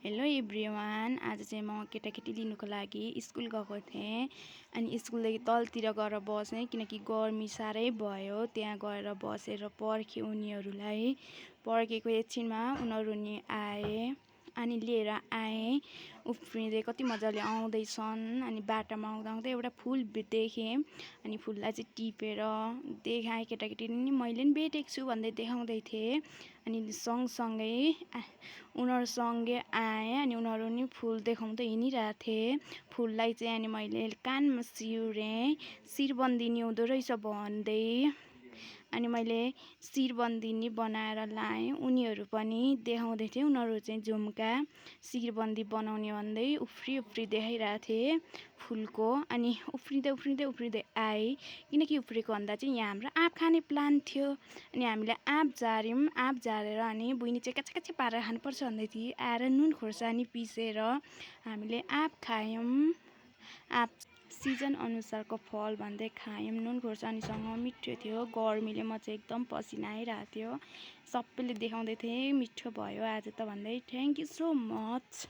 Hello everyone. आज चाहिँ म केटाकेटी लिनुको लागि स्कुल गएको थिएँ। अनि स्कुलदेखि तलतिर गएर बसेँ किनकि गर्मी साह्रै भयो। त्यहाँ गएर बसेर पर्खेँ उनीहरूलाई। पर्खेको एकछिनमा उनीहरू नि आए अनि लिएर आएँ। उफ्रिँदै कति मजाले आउँदैछन्। अनि बाटामा आउँदा आउँदै एउटा फुल देखेँ। अनि फुललाई चाहिँ टिपेर देखाएँ केटाकेटीले नि मैले नि भेटेको छु भन्दै देखाउँदै थिएँ। अनि सँगसँगै उनीहरूसँगै आएँ अनि उनीहरू नि फुल देखाउँदै हिँडिरहेको थिएँ। फुललाई चाहिँ अनि मैले कानमा सिउरेँ। शिरबन्दी नि हुँदो रहेछ भन्दै अनि मैले शिरबन्दी नि बनाएर लाएँ। उनीहरू पनि देखाउँदै थिए। उनीहरू चाहिँ झुम्का शिरबन्दी बनाउने भन्दै उफ्री उफ्री देखाइरहेको थिएँ फुलको। अनि उफ्रिँदै आएँ किनकि उफ्रेको भन्दा चाहिँ यहाँ हाम्रो आँप खाने प्लान थियो। अनि हामीले आँप झार्यौँ। आँप झारेर अनि बुइनी चाहिँ काँचै पारेर खानुपर्छ भन्दै थिए। आएर नुन खोर्सानी पिसेर हामीले आँप खायौँ। आँप सिजन अनुसारको फल भन्दै खायौँ। नुन खोर्सानीसँग मिठो थियो। गर्मीले म चाहिँ एकदम पसिना आइरहेको थियो। सबैले देखाउँदै थिएँ मिठो भयो आज त भन्दै। Thank you so much.